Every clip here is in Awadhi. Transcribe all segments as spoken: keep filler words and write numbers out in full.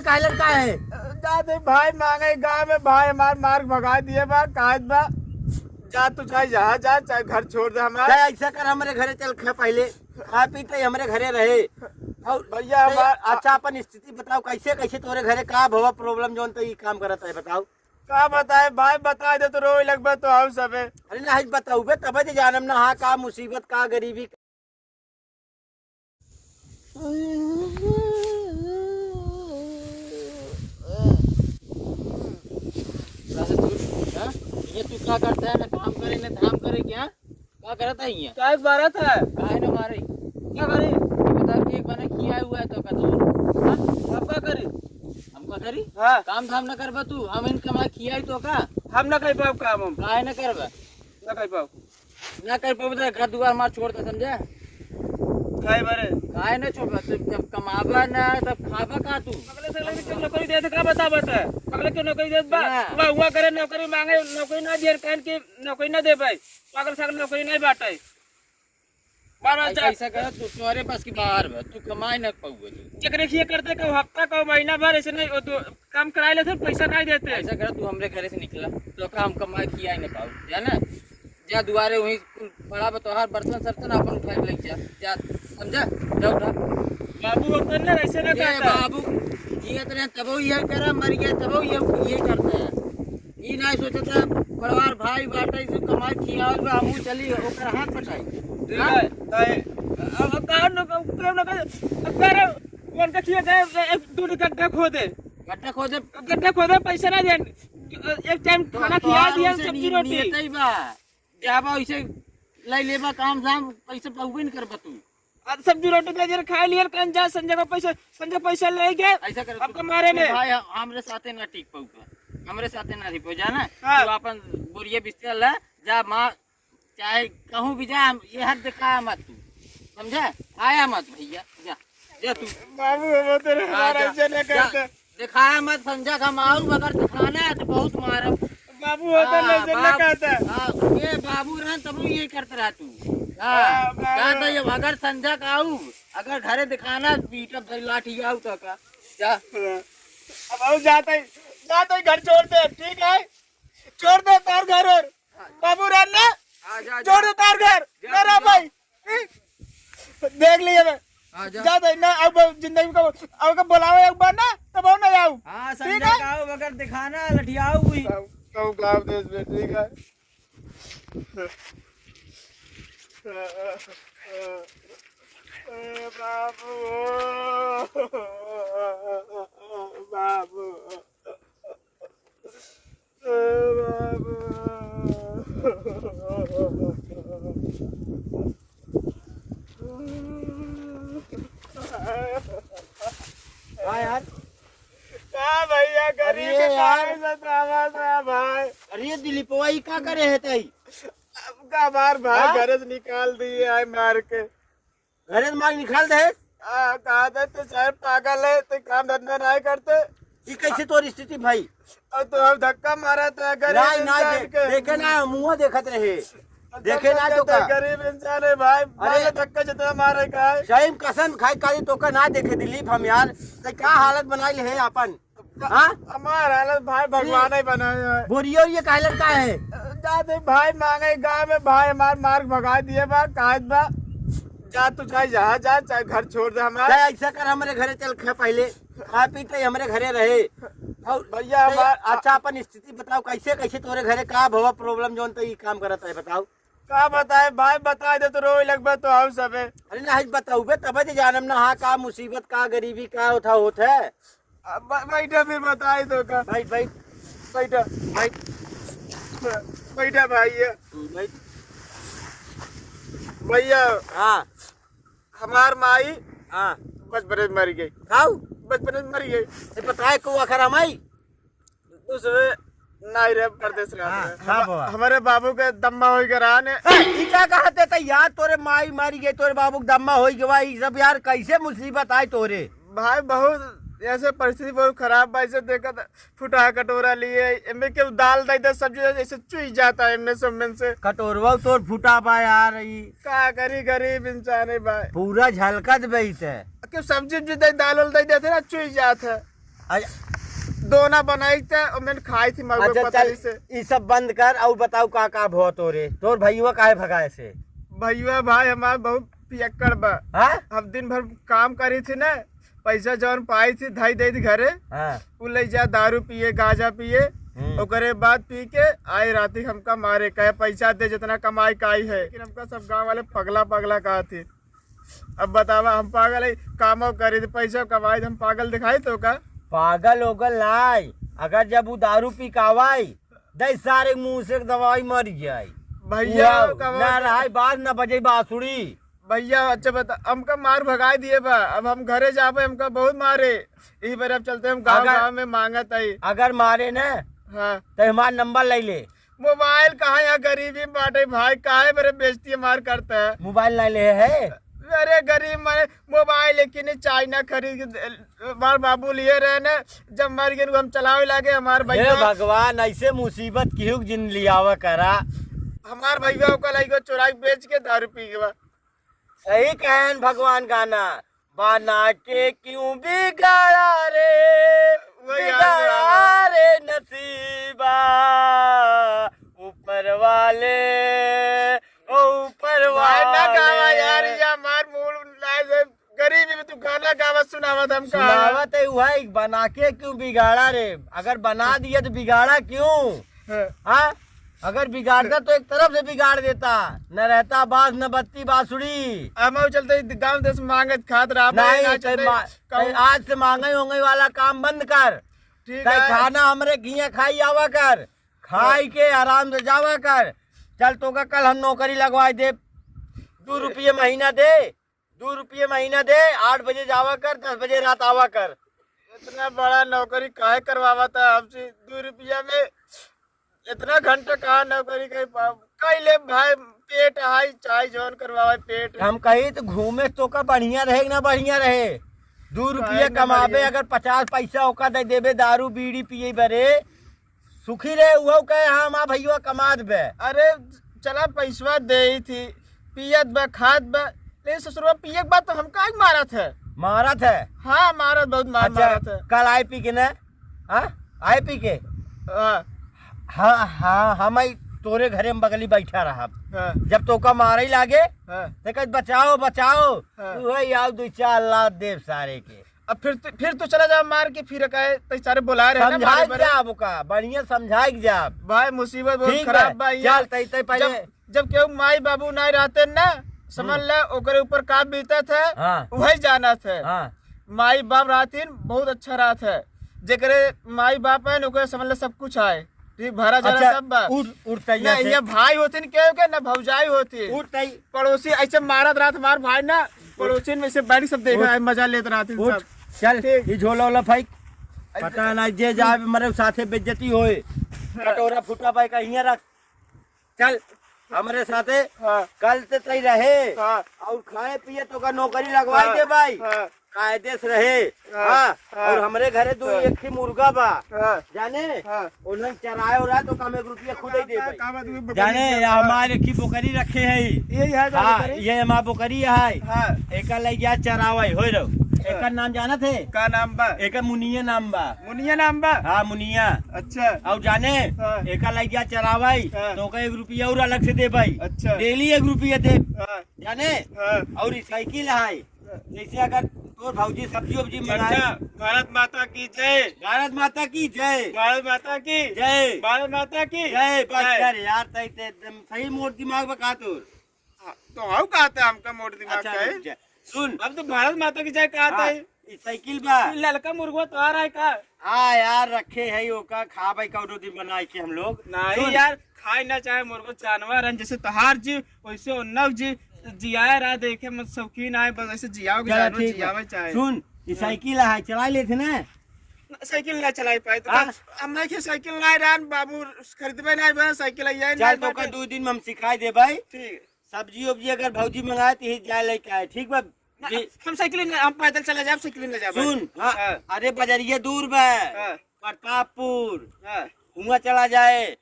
काहे लड़का है? जाते भाई मांगे गाँव में, भाई हमार मार भगा दिए बा, कायद बा। जा तू चाहे जहाँ जा, चाहे घर छोड़ दे हमार। जा ऐसा कर, हमरे घरे चल खा पहले, खा पी के हमरे घरे रहे। और भैया ते हमार अच्छा अपन स्थिति बताओ, कैसे कैसे तोरे घरे का भवा problem जौन तो ई काम करत है बताओ। का बताए भाई, बता दे तो रोए लगबे तो हम सबे। अरे ना, आज बताऊबे तबे तो जानम ना, हाँ का मुसीबत का गरीबी। वैसे तू, हाँ? ये तू का करता है, ना काम करे, ना धाम करे क्या? का करत है यहाँ? काय मारत है? काहे न मारे? क्या करे? ये बता कि एक बना खिया हुआ है तो का तू? हाँ? हम का करी? हम का करी? हाँ। काम धाम न करबा तू, हम इन कमा खियाई तो का? हम न कर पाओ काम हम। काहे न करबा? न कर पाओ। ना कर पाबे तो घर दुआर हमार छोड़ दे, समझे? काहे बारे? काहे ना छोड़बा? तू जब कमाबा ना, तब खाबा का तू? पगले सगले के नौकरी देत का बता, बता। पगले के नौकरी देत बा? ना। बा हुआ करे नौकरी मांगे, नौकरी ना दियर कान के नौकरी ना देबे। पगल सगल नौकरी नहीं बाटे। बार बार भाई, जा। ऐसा कर, तू तोहरे पास की बाहर बा, तू कमाए ना पाउबे तू। जेकरे खिए करते, कहू हफ्ता, कहू महीना भर, ऐसे नहीं, वो तो काम कराए लेते, पैसा नहीं देते। ऐसा कर, तू हमरे घरे से निकला, तो का हम कमाए खियाए ना पाऊ, जाना? जा दुआरे वहीं कुल पड़ा बा तोहार बर्तन सर्तन अपन उठा के लेके जा। जा, समझा? जा उठा। बाबू होतन ना, ऐसे ना ए कहता। बाबू, जियत रहे तबो ये करा, मर गए तबो ये, ये करता है। ई ना सोचता परिवार भाई बाटे, इसे कमाई खियावल बा, हमहू चली ओकर हाथ बटाई। ठीक हाँ? है, तय। अब, अब कहा न, अब प्रेम न कर, अब कह रहे, उनका खिया जाए, एक दो गड्ढा खोदे। गड्ढा खोदे? गड्ढा खोदे, पैसा ना देन। एक टाइम तो खाना खिया तोहार दिया, उनसे सब्जी नी-, रोटी। नियत ही बा। जाबा वैसे लाई लेबा काम धाम, पैसे पाउबे न करबा तू। अब सब्जी रोटी दे दिया, खा लिया, कहीं जा, संजय का पैसा, संजय पैसा ले गए। ऐसा कर, अब तू, कमारे तू ने। भाई, हम-, हमरे साथे ना टिक पाउबा, हमरे साथे ना टिक पाउबा, जाना? हाँ। तू अपन बोरिया बिस्तर ला, जा माँ, चाहे कहूँ भी जा, हम ये हाथ दिखाया मत तू, समझा? आया मत भैया, जा। जा तू। बाबू, हम तो हाँ, हमारा जा, ऐसे ना जा। करते। दिखाया मत, संजय का मारू, अगर दिखाना है तो बहुत मारब। बाबू, हम तो हाँ, ऐसे ना बाबू, करते। हाँ, ये बाबू रहन तब ये करते रहा तू। हाँ, हाँ, बाबू। कहता ये अगर संजय का आऊ, अगर घरे दिखाना, पीटब धरी लाठी आऊ तो का? जा। हाँ। अब हम जाते ही, जाते ही घर छोड़ दे, ठीक है? छोड़ दे तार घर और। बाबू रहन ना, हाँ, जा, छोड़ जा। दे तार घर, जा, ना रह जा। भाई। देख लिया मैं। हाँ, जा। जा दे ना, अब जिंदगी में कब, अब कब बुलावे एक बार ना, तब आओ ना आओ। हाँ, ठीक संजय है? का आओ, मगर दिखाना, लठियाओ हुई। तब, तब गाँव देश में, ठीक है? ए बाबू, बाबू। हाँ यार। का भैया, गरीब अरे के यार। काहे सतावा था भाई? अरे दिलीपवा, ई का करे है तई? अब का मार भाई, हाँ? घरे से निकाल दिए आए मार के। घरे से मार निकाल दे। आ, कहा था, "तू साहब पागल है, तू काम धंधा नहीं करते।" ई कैसे तोर स्थिति भाई? और तो अब धक्का मारा था गरीब नहीं, नहीं, इंसान दे-, के। देखे ना, मुँह देखत रहे। अब देखे ना धक्का तो देते, का? गरीब इंसान है भाई, अरे। मारे धक्का जितना मारे का है। सही में कसम खाई, काली तो का ना देखे दिलीप हम यार, तो क्या हालत बनाई है अपन? हाँ? हमार हालत भाई भगवान ही बनाए है। बोरिया ओरिया काहे लटका है? जाते भाई मांगे गाँव में, भाई हमार मार भगा दिए बा, कायद बा। जा तू चाहे जहाँ जा, चाहे घर छोड़ दे हमार। जा ऐसा कर, हमरे घरे चल खा पहले, खा पी के हमरे घरे रहे। और भैया ते हमार अच्छा अपन स्थिति बताओ, कैसे, कैसे तोरे घरे का भवा problem जौन तो ई काम करत है बताओ। का बताए भाई, बता दे तो रोए लगबे तो हम सबे। अरे ना, आज बताऊबे तबे तो जानम ना, हाँ, का मुसीबत, का गरीबी, का होता होत है। अब ब-, बैठा फिर बताई तो का। बैठ, बैठ। बैठा। बैठ। बैठा भाई ये। हम्म, बैठ। भैया। हाँ। हमार माई हाँ। बचपने में मरी गई। खाऊ? बचपने में मरी गई। ये बताए को आखिर हमाई? उसमें नाई रे परदेस रात हाँ, में। हाँ, हम-, बाबा। हमारे बाबू के दम्मा होई के रहा ने। ए, ई का कहत है त यार, तोरे माई मारी गई, तोरे बाबू के दम्मा होई गवा, ई सब यार कैसे मुसीबत आई तोरे? भाई बहुत ऐसे परिस्थिति बहुत खराब बा, ऐसे देखत फुटा कटोरा लिए, एमे केहू दाल दे दे, सब्जी दे दे, ऐसे चुई जाता है एमे से, ओमे से। कटोरवा तोर फुटा बा यार, ई। का करी, गरीब इंसान है भाई। पूरा झलकत बहित है। केहू सब्जी उब्जी दे, दाल उल दे देते ना, चुई जात है। अच्छा। दोना बनाई थे, और मैंने खाई थी महुआ अच्छा, पतरी चल, से। ई सब बंद कर, और बताओ का का भवा तोरे? तोर भइया काहे भगाए से? भइया भाई हमार बहुत पियक्कड़ बा। हाँ? हम दिन भर काम करी थी ना, पैसा जौन पाई थी, धई दे थी घरे। हाँ। उ ले जा दारू पिए, गांजा पिए, हम्म। ओकरे बाद पी के आए राती हमका मारे, कहे, "पैसा दे, जितना कमाई काई है।" लेकिन हमका सब गांव वाले पगला पगला कहा थी। अब बतावा, हम पागल है, कामो करे थे, पैसा कमाए थे, हम पागल दिखाई तो का? पागल ओगल नाय, अगर जब उ दारू पी के आवाई, दे सारे मुंह से दवाई मर जाई। भइया, उहाव, का ना बात है? रहाई बाज, ना बजे बांसुरी। भइया, अच्छा बता, हमका मार भगाई दिए बा, अब हम घरे जाबे, हमका बहुत मारे। इही बार अब चलते हम गाँव, अगर, गाँव में मांगत आई। अगर मारे ना, हाँ। तो हमार नंबर ले ले। मोबाइल कहाँ, यहाँ गरीबी में बाटे भाई, काहे मेरे बेइज्जती मार करता है? मोबाइल नहीं ले है? अरे गरीब मारे मोबाइल एक ही नहीं, चाइना खरीद के दे-, हमार बाबू लिए रहे ने, जब मर गए हम चलावे लागे हमार हे भइया। भगवान, ऐसे मुसीबत केहू के जिन लियावा करा। हमार भइया ओका लइको चोराई बेच के दारू पी गवा। सही कहन भगवान गाना, बना के क्यों बिगाड़ा रे, वही याद बिगाड़ा आया। रे नसीबा, ऊपर वाले, ओ ऊपर भाई ना गावा यार, वाले। ये हमार मूड लाए दे, गरीबी में तू गाना गावा सुनावत हमका। सुनावत है वही, बना के क्यों बिगाड़ा रे, अगर बना दिया तो बिगाड़ा क्यों? हाँ। हाँ? अगर बिगाड़ता तो एक तरफ से बिगाड़ देता, न रहता बांस न बजती बांसुरी। अब हम चलते गाँव देश मांगत खात रहा, नहीं, ना चलते मा-, कहूँ। आज से मांगे होंगे वाला काम बंद कर। ठीक तै है। खाना हमरे घिया खाई आवा कर, खाई के आराम से जावा कर। चल तोका कल हम नौकरी लगवाई देब, दू रुपये महीना दे, दू रुपये महीना दे, आठ बजे जावा कर, दस बजे रात आवा कर। इतना बड़ा नौकरी काहे करवावा था हमसे? दू रुपया में इतना घंटा कहाँ नौकरी कर पाओ? कई ले भाई, पेट हाई, चाहे जौन करवावे पेट। हम कही तो घूमे तोका बढ़िया रहे कि ना बढ़िया रहे? दू रुपया काहे ना कमाबे, बढ़िया? अगर पचास पैसा ओका दे देबे दारू बीड़ी पिए बरे, सुखी रहे, उहो कहे, "हाँ, हमार भइया कमात बे।" अरे, चला, पैसवा दे ही थी, पियत बा, खात बा, लेकिन ससुरवा पिए के बाद तो हम काहे मारत है? मारत है? हाँ, मारत, बहुत मार अच्छा, मारत है। कल आए पी के ना? हाँ? आए पी के? हाँ। हाँ, हाँ, हम आई तोरे घरे में बगली बैठा रहब। हाँ। जब तोका मारे लागे, हाँ। तो कहे, "बचाओ, बचाओ।" हाँ। उहे आओ, दो चार लात देब सारे के। अब फिर तू, फिर तू चला जा मार के, फिर काहे तै सारे बुला रहे हैं ना मारे समझाइक मारे। जाब ओका, बढ़िया समझाइक जाब। भाई, मुसीबत बहुत ठीक खराब बा, बा ये। चल, तै, तै पहले जब, जब केहू माई बाबू नाहीं रहते ना, समझ हम्म। ले, ओकरे ऊपर का बीतत है, हाँ। वही जानत है। हाँ। माई बाप रहतीन, बहुत अच्छा रहत है। जेकरे माई बाप है, ओकरे समझ ले सब कुछ आए। ठीक, भरा जरा अच्छा, सब बा। उठ, उठ, तैया ना, से। ये भाई होतीन केहू के, ना भौजाई होती। उठ, तै। पड़ोसी ऐसे मारत रहत हमार भाई ना, पड़ोसिन में से बैठ सब देखा उठ। है, मजा लेत रहत उठ, सब। चल, ठीक। ये झोला वोला फेंक। अच्छा। पता ना जे जाए, मरे साथे बेइज्जती होए। हाँ। कटोरा फूटा भाई का हियाँ रख। चल, हमरे साथे हाँ। कल ते तई रहे। हाँ। और खाए पिए तोका नौकरी लगवाई हाँ। दे भाई। हाँ। कायदे से रहे। हाँ, हाँ, हाँ। और हमरे घरे दू हाँ। एक ही मुर्गा बा। हाँ। जाने? हाँ। उन्हें चराए उराए तो कम एक रुपया खुद ही दे का, भाई। का बात हुई, बकरी जाने, के या हाँ। हमारे की बोकरी रखे है। यही है हाँ, बोकरी? ये हमार बोकरी है। हाँ। एका लइ गया चरावे, होय रहो। हाँ। एकर नाम जानत है? का नाम बा? एकर मुनिया नाम बा। मुनिया नाम बा? हाँ, मुनिया। अच्छा। और जाने? हाँ। एका लइ गया चरावे, हाँ। तो ओका एक रुपया और अलग से दे भाई। अच्छा। डेली एक रुपया दे। हाँ। जाने? हाँ। और ई साइकिल है। जैसे अगर तोर भौजी सब्जी उब्जी मंगाए। अच्छा, भारत माता की जय। भारत माता की जय। भारत माता की जय। भारत माता की जय। बस जय। कर यार, तै ते एकदम सही मोट दिमाग बा का तोर। हाँ, तो हऊ कहते हमका मोट दिमाग अच्छा, का है। रुक जा। सुन। अब तो भारत माता की जय कहता हाँ, है। ई साइकिल बा। ई ललका मुर्गवा तो आ रहा है का? हाँ यार, रखे है ओका, खाबे कौनो दिन बनाए के हम लोग। नहीं सुन। यार, खाए ना चाहे मुर्गो जानवर है, जैसे तोहार जीव वैसे उन्नव जी जियाए रहा, देखे में शौकीन आए, बस ऐसे जियाओ के चला जानो, ठीक बा। जियावे चाहे। सुन, ई हाँ। साइकिल है, चला लेते ना। ना, साइकिल ना चलाई पाए तो हाँ? का-, अब मैं के साइकिल ना रहन, बाबू खरीदबे ना बे, साइकिल आई चल, ना तो का बाटे। दो दिन में हम सिखाई दे भाई। ठीक। सब्जी उब्जी अगर भौजी मंगाए तो ही जाए लेके आए, ठीक बा? ना, जी। हम साइकिल ना, हम पैदल चला जाए, साइकिल ना जाए। सुन, हाँ, हाँ। अरे बजरिया दूर बा, हाँ। प्रतापपुर, हाँ। हुआ चला जाए,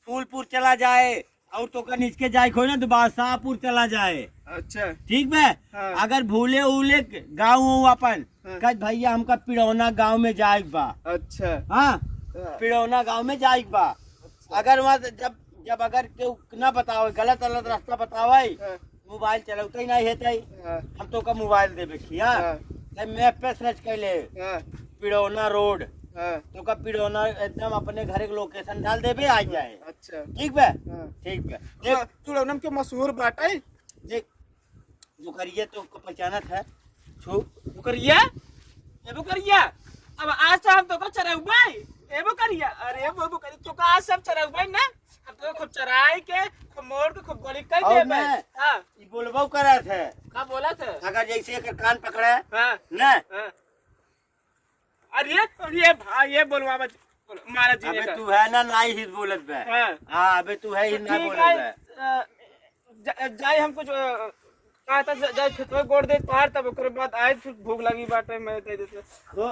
फूलपुर चला जाए, और तो का नीचे जाए खोए ना तो बादशाहपुर चला जाए। अच्छा। ठीक बा? हाँ। अगर भूले उले गाँव हो अपन, हाँ। कह भैया हमका पिड़ौना गाँव में जाए के बा। अच्छा। हाँ, हाँ। पिड़ौना गाँव में जाए के बा। अच्छा। अगर वहाँ से जब, जब अगर केहू ना बतावे, गलत गलत रास्ता बतावे, हाँ। मोबाइल चलौते ही नहीं हेतई। हाँ। हम तोका मोबाइल देबे खिया। हाँ। तब मैप पे सर्च कर ले। हाँ। पिड़ौना रोड। हाँ। तोका पिड़ौना एकदम अपने घर के लोकेशन डाल देबे, आ जाए। अच्छा। ठीक बा? हाँ। ठीक बा। देख, पिड़ौना के मशहूर बाटे। देख, बोकरिया तो को पहचानत है। छू। बोकरिया? ए बोकरिया, अब आज से हम तोका चरउबे। ए बोकरिया, अरे वो बोकरिया, तोका आज से हम चरउबे ना। हम तोका खूब चराई के, खूब मोड़ के, खूब बड़ी कर और देबे। मैं हाँ। ई बोलबो करत है। का बोलत है? अगर जैसे एकर कान पकड़े, हाँ। ना? हाँ। अरे, अरे भाई, ये बोलवा मत, बोल, मारा जी अबे ने का। तू है ना, नाई ही बोलत बे। हाँ। हाँ, अबे तू है ही तो ना ठीक बोलत है, बे। अ, जा-, जाई हम कुछ, अ, कहा था जा-, जाई खेतवा गोड़ दे तार, तब ओकरे बाद आए, फिर भूख लगी बाटे, मैं दे देते। तो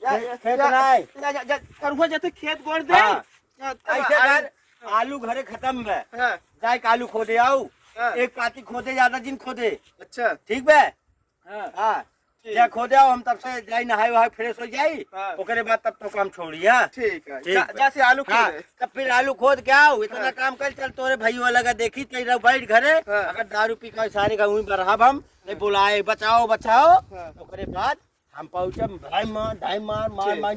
या, खे-, या, खेत या, ना आए। या, या, या, करुआ जाते खेत गोड़ दे। हाँ। या, तब ऐसे आए। कर, आलू घरे खत्म बे। हाँ। जाए के आलू खोदे आऊ। हाँ। एक पाती खोदे, ज्यादा जिन खोदे। अच्छा। ठीक बे? हाँ। हाँ। ठीक। जा खोदे आओ, हम तब से जाई नहाई वहाई फ्रेश हो जाई, हाँ। ओकरे बाद तब तो काम छोड़ी, हाँ? ठीक है। ठीक जा, बा। जा से आलू हाँ, खोदे। तब फिर आलू खोद के आओ, इतना हाँ। काम कर, चल तोरे भाई वाला का देखी, तेरा बैठ घरे, हाँ। अगर दारू पी के सारे का उहीं बरहाब हम, नहीं हाँ। बुलाए, "बचाओ, बचाओ।" हाँ। ओकरे बाद हम पहुँचम, भाई मार, ढाई मार, मार, ठीक। मार,